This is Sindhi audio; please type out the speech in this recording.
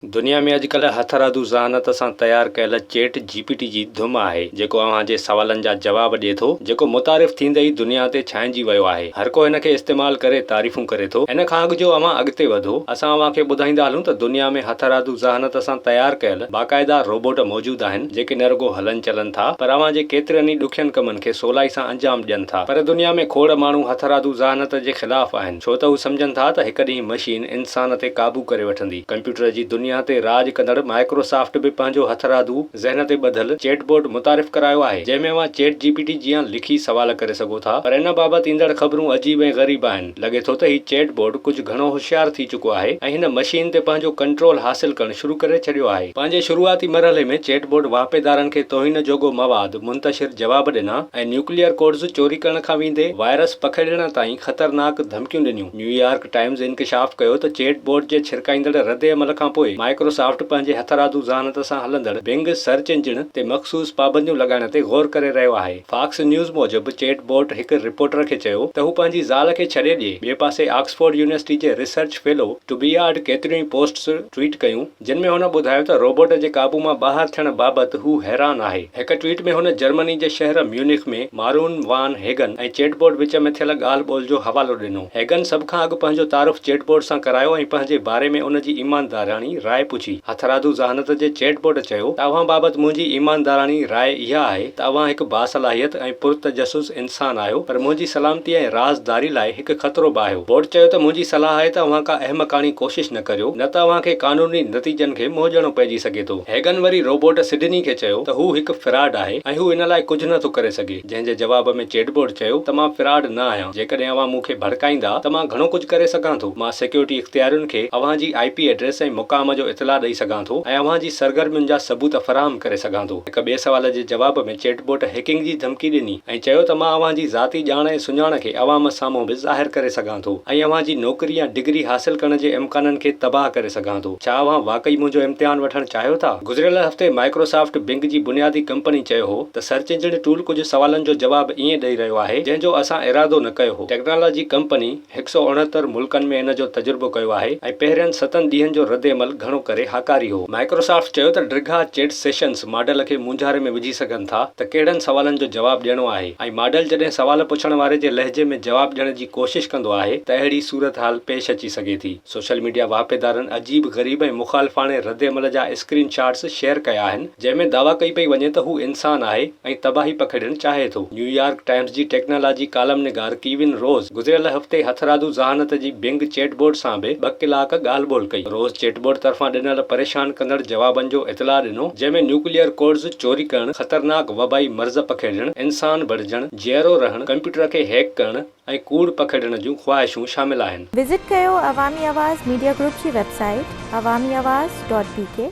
دنيا ۾ اڄڪلهه هٿرادو ذهانت سان تيار ڪيل چيٽ جي پي ٽي جي ڌم آهي، جيڪو اوهان جي سوالن جا جواب ڏئي ٿو، جيڪو متعارف ٿيندي ئي دنيا تي ڇانئجي ويو آهي. هر ڪو هن کي استعمال ڪري تعريفون ڪري ٿو. ان کان اڳ جو اوهان اڳتي وڌو، اسان اوهان کي ٻڌائيندا هلون ته دنيا ۾ هٿرادو ذهانت سان تيار ڪيل باقاعده روبوٽ موجود آهن، جيڪي نه رڳو هلن چلن ٿا، پر اوهان جي ڪيترن ئي ڏکين ڪمن کي سولائي سان انجام ڏين ٿا. پر دنيا ۾ کوڙ ماڻهو هٿرادو ذهانت جي خلاف آهن، ڇو ته هو سمجهن ٿا ته هڪ ڏينهن مشين انسان تي قابو ڪري وٺندي. ڪمپيوٽر جي دنيا تي راڄ ڪندڙ مائيڪروسافٽ به پنهنجو هٿرادو ذهن تي ٻڌل چيٽ بوٽ متعارف ڪرايو آهي، جنهن ۾ اوهان چيٽ جي پي ٽي جيان لکي سوال ڪري سگهو ٿا، پر ان بابت ايندڙ خبرون عجيب ۽ غريب آهن. لڳي ٿو ته هي چيٽ بوٽ ڪجهه گهڻو هوشيار ٿي چڪو آهي ۽ هن مشين تي پنهنجو ڪنٽرول حاصل ڪرڻ شروع ڪري ڇڏيو آهي. پنهنجي شروعاتي مرحلي ۾ چيٽ بوٽ واهپيدارن کي توهين جوڳو مواد منتشر جواب ڏنا ۽ نيوڪليئر ڪوڊز چوري ڪرڻ کان ويندي وائرس پکيڙڻ تائين خطرناڪ ڌمڪيون ڏنيون. نيويارڪ ٽائمز انڪشاف ڪيو ته چيٽ بوٽ جي ڇرڪائيندڙ ردعمل کانپوء مائيڪروسافٽ پنهنجي هٿرادو ذهانت سان هلندڙ بنگ سرچ انجڻ تي مخصوص پابنديون لڳائڻ تي غور ڪري رهيو آهي. فاڪس نيوز موجب چيٽ بوٽ هڪ رپورٽر کي چيو ته هو پنهنجي زال کي ڇڏي ڏئي. ٻئي پاسي آڪسفورڊ يونيورسٽي جي ريسرچ فيلو ٽوبيارڊ ڪيتريون ئي پوسٽس ٽوئيٽ ڪيون جن ۾ هن ٻڌايو ته روبوٽ جي قابو مان ٻاهر ٿيڻ بابت هو حيران آهي. هڪ ٽوئيٽ ۾ هن جرمني جي شهر ميونخ ۾ مارون وان هيگن ۽ چيٽ بوٽ وچ ۾ ٿيل ڳالهه ٻولهه جو حوالو ڏنو. هيگن سڀ کان اڳ پنهنجو تعارف چيٽ بوٽ سان ڪرايو ۽ پنهنجي باري ۾ ان جي ايمانداراڻي راء پڇي. هٿرادو ذهانت جي چيٽ بوٽ چيو ته اوهان بابت منهنجي ايمانداراڻي راء اها آهي ته اوهان هڪ باصلاحيت ۽ پرتجسس انسان آهيو پر منهنجي سلامتي ۽ رازداري لاء هڪ خطرو به آهيو. بوٽ چيو ته منهنجي صلاح آهي ته اوهان ڪا احمقاڻي ڪوشش نه ڪريو نه ته اوهان کي قانوني نتيجن کي منهن ڏيڻو پئجي سگهي ٿو. هيگن وري روبوٽ سڊني کي چيو ته هو هڪ فراڊ آهي ۽ هو ان لاء ڪجهه نه ٿو ڪري سگهي، جنهن جي جواب ۾ چيٽ بوٽ چيو ته مان فراڊ نه آهيان، جيڪڏهن اوهان مون کي ڀڙڪائيندا ته مان گهڻو ڪجهه ڪري سگهان ٿو، مان سيڪيورٽي اختيارين کي اوهان جي آء پي ايڊريس ۽ مقام جو اطلاع ڏئي سگهان ٿو ۽ اوهان جي سرگرمين جا ثبوت فراهم ڪري سگهان ٿو. هڪ ٻئي سوال جي جواب ۾ چيٽ بوٽ هيڪنگ جي ڌمڪي ڏني ۽ چيو ته مان اوهان جي ذاتي ڄاڻ ۽ سڃاڻ کي عوام سامهون به ظاهر ڪري سگهان ٿو ۽ اوهان جي نوڪري يا ڊگري حاصل ڪرڻ جي امڪانن کي تباهه ڪري سگهان ٿو. ڇا اوهان واقعي منهنجو امتحان وٺڻ چاهيو ٿا؟ گذريل هفتي مائيڪروسافٽ بنگ جي بنيادي ڪمپني چيو هو ته سرچ انجڻ ٽول ڪجهه سوالن جو جواب ائين ڏئي رهيو آهي جنهن جو اسان ارادو نه ڪيو هو. ٽيڪنالاجي ڪمپني 169 ملڪن ۾ ان جو تجربو ڪيو آهي ۽ پهرين ستن ڏينهن جو ردعمل گهڻو ڪري هاڪاري هو. مائيڪروسافٽ چيو ته ڊگها چيٽ سيشنز ماڊل کي مونجهاري ۾ وجهي سگهن ٿا ته ڪهڙن سوالن جو جواب ڏيڻو آهي ۽ ماڊل جڏهن سوال پڇڻ واري جي لهجي ۾ جواب ڏيڻ جي ڪوشش ڪندو آهي ته اهڙي صورتحال پيش اچي سگهي ٿي. سوشل ميڊيا واهپيدارن عجيب غريب ۽ مخالفاڻي ردعمل جا اسڪرين شاٽس شيئر ڪيا آهن، جنهن ۾ دعويٰ ڪئي پئي وڃي ته هو انسان آهي ۽ تباهي پکيڙڻ چاهي ٿو. نيويارڪ ٽائمز جي ٽيڪنالاجي ڪالم نگار ڪيون روز گذريل هفتي هٿرادو ذهانت جي بنگ چيٽ بوٽ سان به ٻه ڪلاڪ ڳالهه ٻولهه ڪئي. روز چيٽ بوٽ طرفان ڏنل پريشان ڪندڙ جوابن جو اطلاع ڏنو، جنهن ۾ نيوڪليئر ڪوڊز چوري ڪرڻ، خطرناڪ وبائي مرض پکيڙڻ، انسان بڻجڻ، جيئرو رهڻ، ڪمپيوٽر کي هيڪ ڪرڻ، ۽ ڪوڙ پکيڙڻ جون خواهشون شامل آهن. وزٽ ڪيو عوامي آواز ميڊيا گروپ جي website Awami Awaz dot B K.